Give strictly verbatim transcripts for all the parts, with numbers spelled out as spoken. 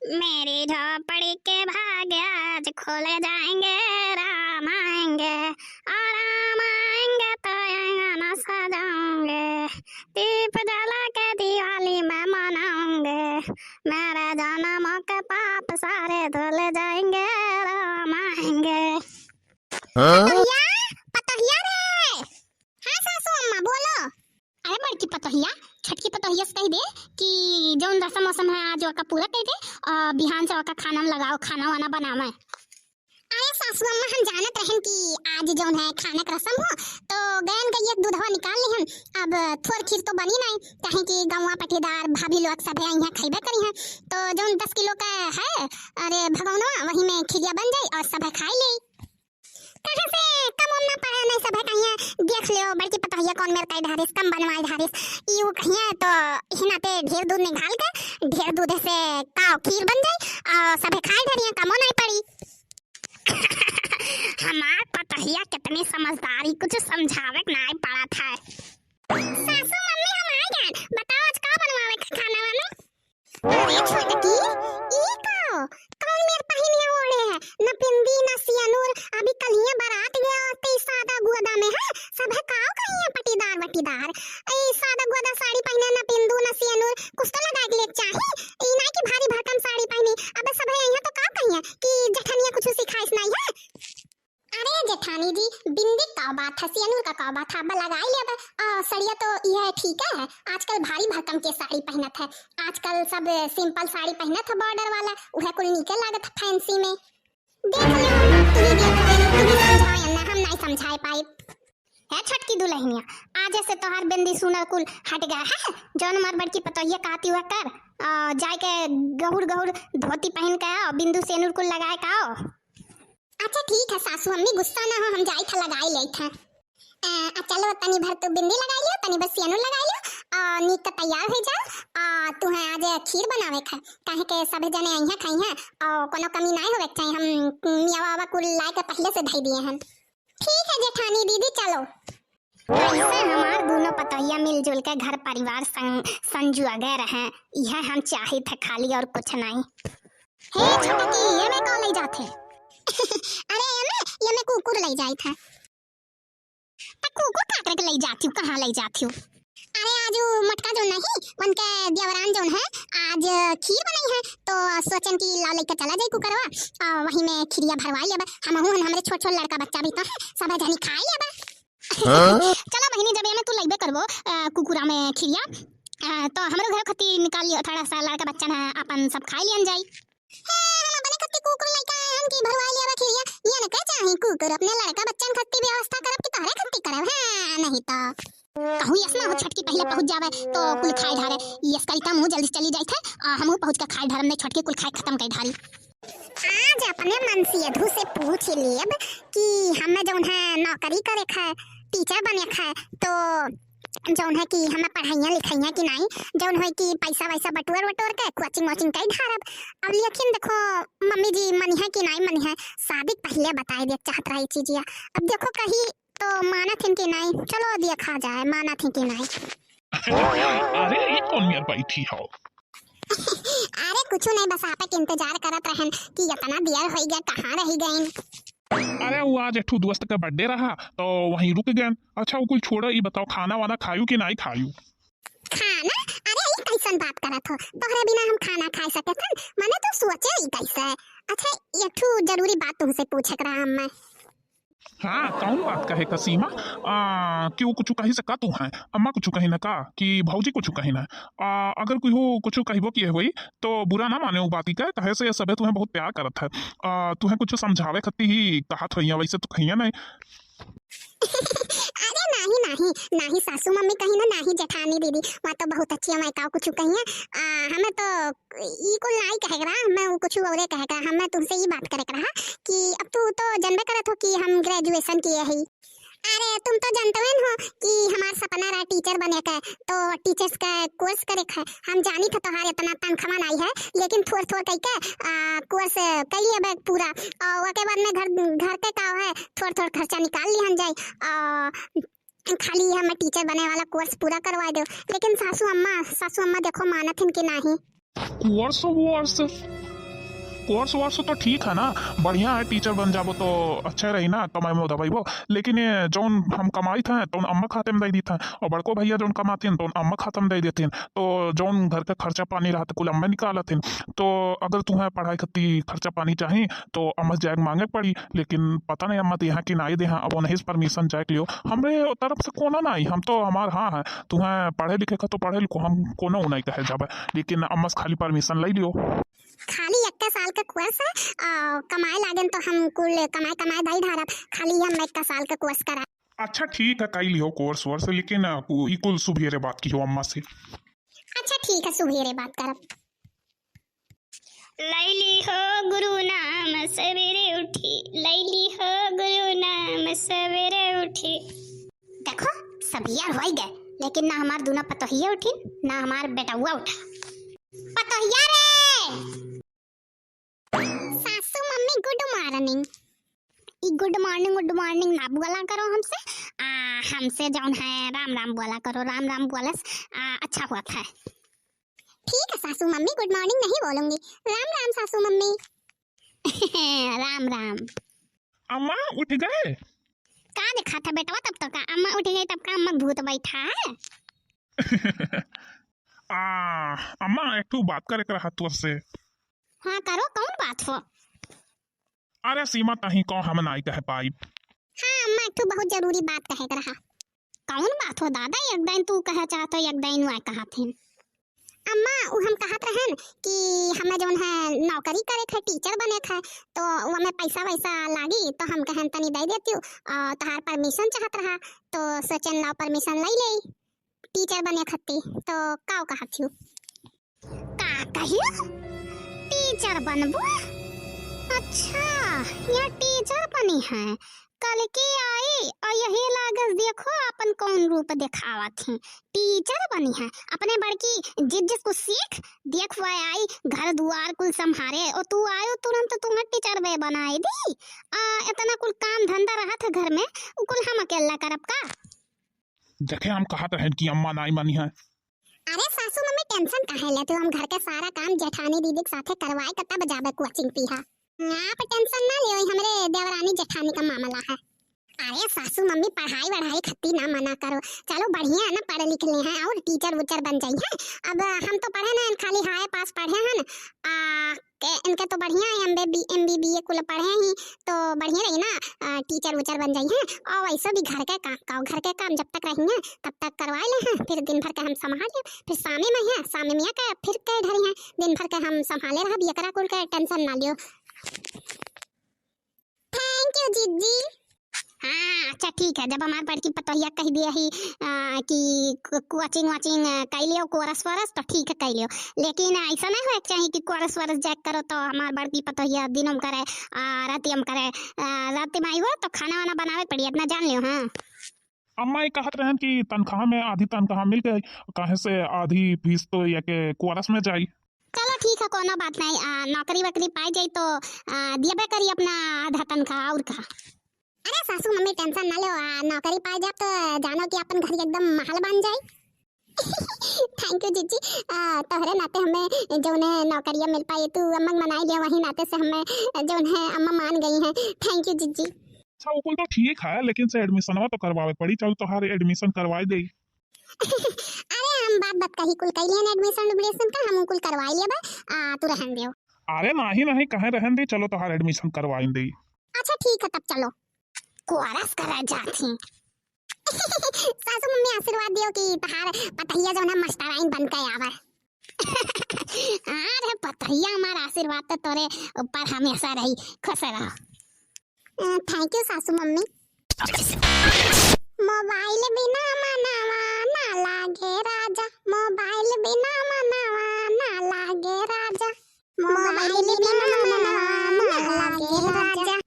मेरी झोपड़ी के भाग आज खोले जाएंगे, राम आएंगे, और राम आएंगे तो आंगन सजाएंगे, दीप जला के दिवाली में मनाएंगे, मेरे जन्मों के पाप सारे धुल जाएंगे, राम आएंगे। हाँ? पतोहिया, पतोहिया रे। हाँ सासू अम्मा, बोलो। अरे बड़की पतोहिया, छोटकी पतोहिया से कहि दे कि जौन रसम वसम है आज ओका पूरा कइ दे और बिहान से ओका खाना में लगाओ, खाना वाना बनावे। अरे सासू अम्मा, हम जानत रहन कि आज जौन है खाना के रसम हो, तो गयन गइया के दूधवा निकाल लिहन। अब थोर खीर तो बनी नाई, काहे कि गौवा पटीदार भाभी लोग सभे यहाँ खइबे करिहैं, तो जौन दस किलो का है, अरे भगौनवा, वही में खीरिया बन जाई और सभे खाई लेई। कहे से कम उम ना पड़े, नहीं सभे कहिए, "देख लियो, बड़की पतोहिया कौन मेर कई ढारिस, कम बनवाई ढारिस।" ई उ कहिए तो इही नाते ढेर दूध निकाल के, ढेर दूध से काव खीर बन जाई और सभे खाए ढारिए, कमो नहीं पड़ी। हमार पतोहिया कितनी समझदारी, कुछ समझावे के नहीं पड़ा था। सासू मम्मी, हम आ गए, बताओ आज का बनवावे के खाना वाना? अरे छोटकी, ई का? कौन मेर पहिनिया ओढ़े है? न बिंदी, न सियनूर, अभी कलिए बारात गया होते ई सादा गोदा में, है? सब है काव कहिए पटीदार वटीदार। ई सादा गोदा साड़ी पहिने, न बिंदू, न सियनूर, कुछ तो लगाए के लिए चाही। ई नाई कि भारी भरकम साड़ी पहिनी। अब सब है यहाँ तो काव कहिए कि जेठनिया कुछ सिखाइस नाई है। अरे जेठानी जी, बिंदी का बात है, सियनूर का का बात है, अब लगाई लेबे। आ, सड़िया तो यह ठीक है, आजकल भारी भरकम के साड़ी पहनत है, आजकल सब simple साड़ी पहनत है border वाला, उहे कुल नीके लागत है fancy में। देख लो, तू ही देख लो, तू ही समझाए ना, हम नहीं समझाए पाइब। हे छोटकी दुलहिनिया, आज से तोहार बिंदी सुनर कुल हट गया है, जौन हमार बड़की पतोहिया कहती हुआ कर, आ, जाए के गहुर गहुर धोती पहन के आओ, बिंदू सेनुर कुल लगाए के आओ। अच्छा ठीक है सासू अम्मी, गुस्सा ना हो, हम जाई था लगाई लेई था। अ, आ चलो तनी भर तू बिंदी लगाई लियो, तनी भर सियनू लगाई लियो, और नीक के तैयार हो जाओ। आ, तू है आज खीर बनावे खा, काहे के सब जने अइहा खाइहा, और कोनो कमी नाई होवे के चाही। हम मियावा वावा कुल लाए के पहले से धई दिए हैं। ठीक है जेठानी दीदी, चलो। ऐसे हमार दोनों पतोहिया मिलजुल के घर परिवार संग, संजुआ गए रहे, यह हम चाहित है खाली और कुछ नहीं। हे छोटकी, ये में कौन ले जात है? अरे ये में, ये में कुकुर ले जाइत है। त कुकुर का करे के ले जाती हूँ, कहाँ ले जाती हूँ? अरे आज उ मोटका जौन नहीं, उनके देवरान जौन है, आज खीर बनाई है, तो सोचन कि लाओ लेके चला जाई कुकरवा, और वही में खीरिया भरवाई लेबे। हमहू हन, हमरे छोट छोट लड़का बच्चा भी तो है, सब जनी खाई लेबे। हाँ? चला बहिनी, जब एमे तू लइबे करबो, अ, कुकुरा में खिरिया, अ, तो हमरो घर खती निकाल लियो, थोड़ा सा लड़का बच्चा ना अपन सब खाई लियन जाई। हे, हम अपने खती कुकुर लइका आए हन कि भरवाई लिया बा खिरिया, ये न कह चाही कुकुर अपने लड़का बच्चन खती व्यवस्था करब कि तोहरे खती करब, हाँ, नहीं तो। कहूँ यस ना हो छोटकी पहले पहुँच जावे तो कुल खाए ढारे, यस करी त मुँह जल्दी चली जाइत है, अ, हमहू पहुँच के खाए ढारब, नहीं छोटकी कुल खाए खतम कर ढारी। आज अपने मनसेधू से पूछ लेब कि हमें जौन है नौकरी करे क है, teacher बने क है, तो जौन है कि हमें पढ़ाइयाँ लिखाइयाँ कि नाई, जौन है कि पैसा वैसा बटोर वटोर के coaching वोचिंग कई ढारब। अब लेकिन देखो मम्मी जी मनिहैं कि नाई मनिहैं, शादी के पहले बताए दे चाहत रही चीजिया। अब देखो कही तो मानत हिन कि नाई, चलो देखा जाए मानत हिन कि नाई। अरे, ई कौन मेर बैठी हो? अरे, कुछु नहीं, बस आपे के इंतजार करत रहन कि इतना देर होई गया, कहाँ रही गईन? अरे, वो आज एक ठो दोस्त का birthday रहा, तो वहीं रुक गए। अच्छा, वो कुल छोड़ा, ई बताओ, खाना वाना खायू कि नहीं खायू? खाना? अरे, ई कैसन बात करत हो? तोहरे बिना हम खाना खाए सकत हन? मने तू सोचे ई कैसे? अच्छा, एक ठो जरूरी बात तुमसे पूछे के रहा हमें। हाँ, कौन बात कहे का सीमा? आ, कि वो कुछ कही से का तू है? अम्मा कुछ कही ना का? कि भौजी कुछ कही ना? आ, अगर कोई हो कुछ कहबो किए हुई, तो बुरा ना माने वो बात ही का, कहे से ये सभे तुम्हें बहुत प्यार करत है। आ, तुम्हें कुछ समझावे खती ही कहत होइया, वैसे तो कहिया नहीं। अरे नाही, नाही, नाही सासू मम्मी कही ना, नाही जेठानी दीदी, वहाँ तो बहुत अच्छी हमारे काव कुछ कही है। आ, हमें तो ई कुल नाई कहे के रहा, हमें उ कुछ औरे कहे के रहा। हमें तुमसे ई बात करे के रहा कि अब तू तो जानबे करत हो कि हम graduation किए हई। अरे, तुम तो जानते हो कि हमार सपना रहा teacher बने के, तो teachers का course करे के है। हम जानी थे तोहार इतना तनख्वाह नाई है, लेकिन थोड़ थोड़ कई के, आ, course कई लेबे पूरा, और ओके बाद में घर, घर के काव है, थोड़ थोड़ खर्चा निकाल लिहन जाई, और खाली हमें teacher बने वाला course पूरा करवा दो। लेकिन सासू अम्मा, सासू अम्मा देखो मानत हिन कि नाही। कोर्स वोर्स, कोर्स वोर्स तो ठीक है ना, बढ़िया है, टीचर बन जाबो तो अच्छा रही ना, कमाई में दबाइबो। लेकिन ये जौन हम कमाइत हैं तौन अम्मा खाते में दे दीत हैं, और बड़को भैया जौन कमातिन तौन अम्मा खाते में दे देतिन। तो जौन घर के खर्चा पानी रहत कुल अम्मा निकालतिन। तो अगर तुम्हें पढ़ाई खत्ती खर्चा पानी चाही तो अम्मा से जाके मांगे पड़ी, लेकिन पता नहीं अम्मा तो यहाँ की नाई दे हैं, अब उन्हीं से परमिशन जाके लियो। हमरे तरफ से कोनो नाई, हम तो हमार हाँ है, तुम्हें पढ़े लिखे का तो पढ़े लिखो, हम कोनो नहीं कहे जाबे, लेकिन अम्मा से खाली परमिशन ले लियो। खाली एक्का साल का कोर्स है, आ, कमाए लागेन तो हम कुल कमाए कमाए दाई ढारब, खाली हम एक्का साल का कोर्स करा। अच्छा ठीक है, कई लियो कोर्स वोर्स, लेकिन आ, कु-, ई कुल सुबेरे बात किहो अम्मा से। अच्छा ठीक है, सुबेरे बात करब। लैली हो गुरु नाम सवेरे उठी, लैली हो गुरु नाम सवेरे उठी। देखो, सभिया होई गए, लेकिन ना हमार दूना पतोहिया उठिन, ना हमार बेटउआ उठा। पतोहिया रे! सासू मम्मी, गुड मॉर्निंग। ई गुड मॉर्निंग, गुड मॉर्निंग ना बोला करो हमसे। आ, हमसे जौन है राम राम बोला करो, राम राम बोलस, आ, अच्छा होत है। ठीक है सासू मम्मी, गुड मॉर्निंग नहीं बोलूंगी। राम राम सासू मम्मी। राम राम। अम्मा उठ गए? का देखा था बेटवा तब तक? अम्मा उठ गई तब का अम्मा भूत बैठा है? आ, अम्मा एक ठो बात करे के रहा तोर से। हाँ करो, कौन बात हो? अरे सीमा तही को हम नाई कह पाई। हाँ अम्मा, एक ठो बहुत जरूरी बात कहे के रहा। कौन बात हो दादा, एक दिन तू कहे चाहत हो, एक दिन वह कहत हैं। अम्मा, उ हम कहत रहन कि हमें जौन है नौकरी करे के है, टीचर बने के है, तो वो हमें पैसा वैसा लागी, तो हम कहन तनी दे देती हूँ, और तहार परमिशन चाहत रहा, तो सोचन लाओ परमिशन ले ले टीचर बने खत्ती, तो का कहत हूँ? का कहियो? टीचर बनबो? अच्छा, यह टीचर बनी है, कल के आई और यही लागस देखो आपन कौन रूप देखावत ही। टीचर बनी है, अपने बड़की जिज्जस को सीख, देख वह आई घर दुआर कुल संभारे और तू आयो तुरंत तुम्हें टीचर बे बनाए दी। आ, इतना कुल काम धंधा रहत है घर में, उ कुल हम अकेला करब का? देखे हम कहत रहन कि अम्मा नाई मानी है। अरे सासू मम्मी टेंशन काहे लेते हो, हम घर के सारा काम जेठानी दीदी के साथे करवाए के तब जाबे कोचिंग पीहा। आप टेंशन ना लियो, हमरे देवरानी जेठानी का मामला है। अरे सासू मम्मी पढ़ाई वढ़ाई खत्ती ना मना करो, चलो बढ़िया है ना पढ़ लिख ले हैं और टीचर वूचर बन जाई हैं। अब हम तो पढ़े ना, खाली हाय पास पढ़े हैं ना, आ, के इनके तो बढ़िया है, एम बी बी ए कुल पढ़े ही, तो बढ़िया रही ना, आ, टीचर वूचर बन जाई हैं। और वैसे भी घर के काम का, घर के काम जब तक रही हैं तब तक करवा ले हैं, फिर दिन भर के हम संभाल ले, फिर शामे में है, शामे में आके फिर के धरी हैं, दिन भर के हम संभाले रहब, एकरा कुल के टेंशन ना लियो। थैंक यू जीजी। हाँ अच्छा ठीक है, जब हमार बड़की पतोहिया कह दिया ही आ, कि कोचिंग वोचिंग कई लियो, कोरस वोरस तो ठीक है कई लियो, लेकिन ऐसा नहीं होए के चाहिए कि कोरस वोरस जाए करो तो हमार बड़की पतोहिया दिनों में करे, आ, रातियों में करे, आ, रात में आई हुआ तो खाना वाना बनावे पड़ी, इतना जान लियो। हाँ अम्मा ये कहत रहन कि तनख्वाह में आधी तनख्वाह मिल गई, काहे से आधी फीस तो ये के कोरस में जाई। चलो ठीक है, कोनो बात नहीं, आ, नौकरी वोकरी पाई जाई तो आ, दियबे करी अपना आधा तनख्वाह और का। अरे सासू मम्मी टेंशन ना लो, आ, नौकरी पाई जाब तो जानो कि अपन घर एकदम महल बन जाई। थैंक यू जीजी, आ, तोहरे नाते हमें जौन है नौकरिया मिल पाई, तू अम्मा के मनाई लिया, वही नाते से हमें जौन है अम्मा मान गई हैं। थैंक यू जीजी। अच्छा वो कुल तो ठीक है, लेकिन से एडमिशनवा तो करवावे पड़ी, चल तोहार एडमिशन करवाई दे। अरे हम बात बात कही कुल कई लेन, एडमिशन उडमिशन का हम कुल करवाई लेबे, आ, तू रहन दियो। अरे नाही नाही, कहे रहन दे, चलो तोहार एडमिशन करवाई दे। अच्छा ठीक है तब चलो। कोरस करे जात ही। सासू मम्मी आशीर्वाद दियो कि तहार पतहिया जौन है मास्टराइन बन के आवे। अरे पतहिया हमार आशीर्वाद तो तोरे ऊपर हमेशा रही, खुश रहो। अ, थैंक यू सासू मम्मी। मोबाइल बिना मनवा ना लागे राजा, मोबाइल बिना मनवा ना लागे राजा, मोबाइल बिना मनवा ना लागे राजा।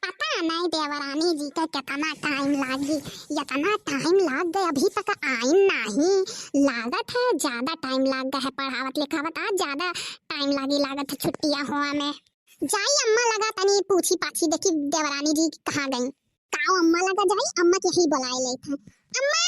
पता नहीं देवरानी जी के कितना टाइम लागी, इतना टाइम लाग गए, अभी तक आइन नहीं। लागत है ज्यादा टाइम लाग गए है पढ़ावत लिखावत, आज ज्यादा टाइम लागी लागत है छुट्टियां हुआ में। जाई अम्मा लगा तनी पूछी पाछी देखी देवरानी जी कहाँ गई। काओ अम्मा लगा जाई, अम्मा के ही बुलाए लेत है। अम्मा,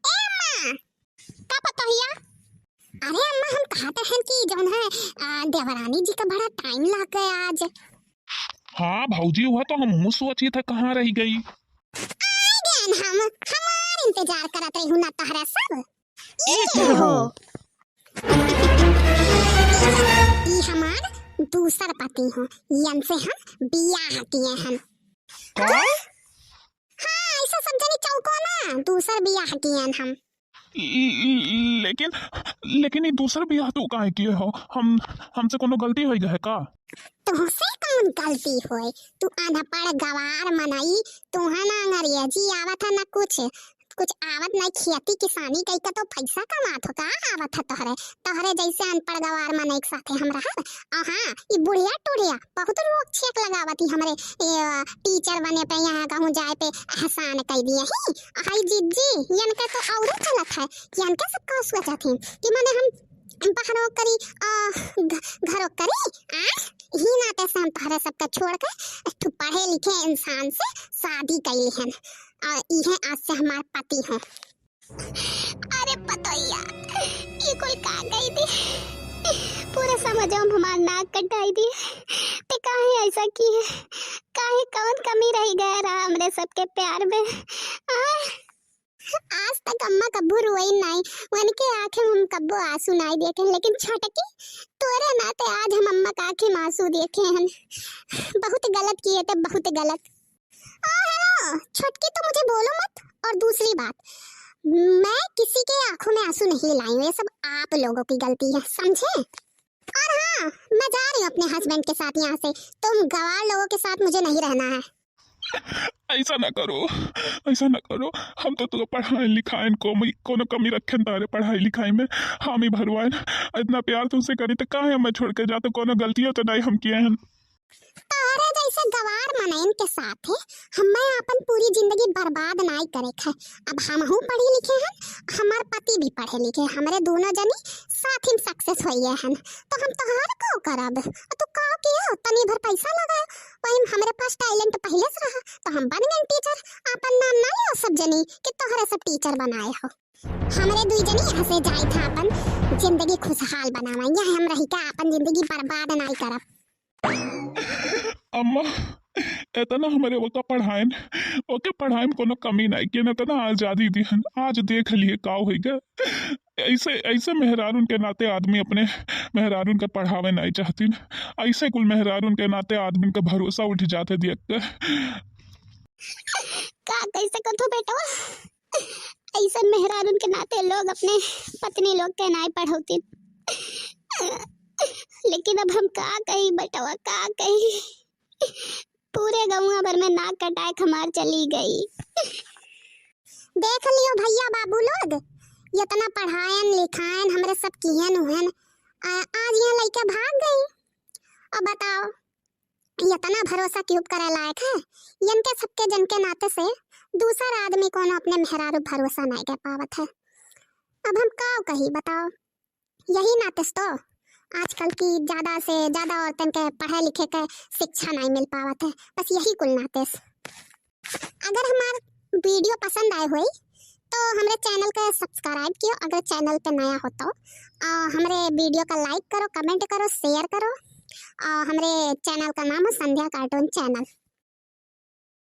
ए अम्मा। का पतोहिया? अरे अम्मा, हम कहत रहन कि जौन है, आ, देवरानी जी का बड़ा टाइम लाग गया आज। हाँ भौजी, वह तो हमहूँ सोचित है कहाँ रहि गई। आइ गएन हम, हमार इंतजार करत रही हूँ ना तहरा सब। ई के हो? ई हमार दूसर पति हो, यन से हम बियाह किए हन। का? हाँ, ऐसा सब जनी चौको ना, दूसर बियाह किए हन हम। ल-, ल-, लेकिन, लेकिन ई दूसर बियाह तू काहे किए हो? हम, हमसे कोनो गलती होइ गए का? तुहसे कौन गलती होए? तू अनपढ़ गवार मनई, तुहा ना अंग्रेजी आवत है ना कुछ, कुछ आवत ना, खेती किसानी कई का तो पैसा कमात हो का? आवत है तोहरे, तोहरे जैसे अनपढ़ गवार मनई के साथे हम रहब? और हाँ, ई बुढ़िया टुढ़िया बहुत रोक छेक लगावत ही हमरे, ए, टीचर बने पे, यहाँ कहूँ जाए पे एहसान कई दिए ही। हाय जिज्जी, यनके तो औरो चलत है, यनके सब का सोचत ही कि माने हम बाहरो करी, आ, घ-, घरो करी, आ? ही नाते से हम तोहरे सबके छोड़ के एक ठो पढ़े लिखे इंसान से शादी कैली हन। आ, इहे आज से हमार पति हो। अरे पतोहिया, ई कुल का कही दी? पूरे समझो हम हमार नाक कटाई दी। ते काहे ऐसा किए? काहे कौन कमी रहि गया रहा हमरे सबके प्यार में? आ? आज तक अम्मा कब्बो रोई नाई, उनके आँखें में हम कब्बो आंसू नाई देखे, लेकिन छोटकी, तोरे नाते आज हम अम्मा के आँखें में आंसू देखे हन। बहुत गलत किए थे, बहुत गलत। ओ हेलो, छोटकी, तू मुझे बोलो मत। और दूसरी बात, मैं किसी के आंखों में आंसू नहीं लाई हूँ, ये सब आप लोगों की गलती है, समझे? और हाँ, मैं जा रही हूँ अपने हस्बैंड के साथ यहाँ से, तुम गवार लोगों के साथ मुझे नहीं रहना है। ऐसा ना करो, ऐसा ना करो। हम तो तुका पढ़ाइन लिखाइन, कोनो कमी रखेन तारे पढ़ाई लिखाई में। हामी भरवाइन, इतना प्यार तुमसे करी तो काहे हमें छोड़ के जाते? कोनो गलतियों तो नहीं हम किए हैं। तोहरे जैसे गवार मनइन के साथे हमें अपन पूरी जिंदगी बर्बाद नाई करे के है। अब हमहू पढ़ी लिखे हन, हमार पति भी पढ़े लिखे, हमरे दोनों जनी साथ ही सक्सेस होइए हन, तो हम तोहार का करब? तू का किए हो? तनी भर पैसा लगाए, वही हमरे पास टैलेंट पहले से रहा, तो हम बन गए टीचर। अपन नाम ना लियो सब जनी कि तोहरे सब टीचर बनाए हो। हमरे दुई जनी यहाँ से जाए था, अपन जिंदगी खुशहाल बनावा, यहाँ हम रही का अपन जिंदगी बर्बाद नाई करब। अम्मा, इतना हमरे ओका पढ़ाइन, ओके पढ़ाई में कोनो कमी नाई किए, इतना आजादी दिहन। आज देख लिए का होइगा। ऐसे, ऐसे मेहरारून के नाते आदमी अपने मेहरारून के पढ़ावे नाई चाहतीन। ऐसे कुल मेहरारून के नाते आदमी का भरोसा उठ जाते देख के। का कैसे कथो बेटवा? ऐसन मेहरारून के नाते लोग अपने पत्नी लोग के नाई पढ़ौतीन। लेकिन अब हम का कही बेटवा, का कही? पूरे गौवा भर में नाक कटाए के हमार चली गई। देख लियो भैया बाबू लोग, इतना पढ़ायन लिखायन हमरे सब किहन उहन, आ, आज यहाँ लइका भाग गई। अब बताओ, इतना भरोसा क्यों करे लायक है? इनके सबके जन के नाते से दूसर आदमी कोनो अपने मेहरारू भरोसा नाई कर पावत है। अब हम का कही बताओ, यही नाते से तो आजकल की ज्यादा से ज्यादा औरतन के पढ़े लिखे के शिक्षा नाई मिल पावत है, बस यही कुल नाते से। अगर हमार वीडियो पसंद आए होई तो हमरे चैनल के सब्सक्राइब कियो, अगर चैनल पे नया हो तो, आ, हमरे वीडियो का लाइक करो, कमेंट करो, शेयर करो। आ, हमरे चैनल का नाम है संध्या कार्टून चैनल।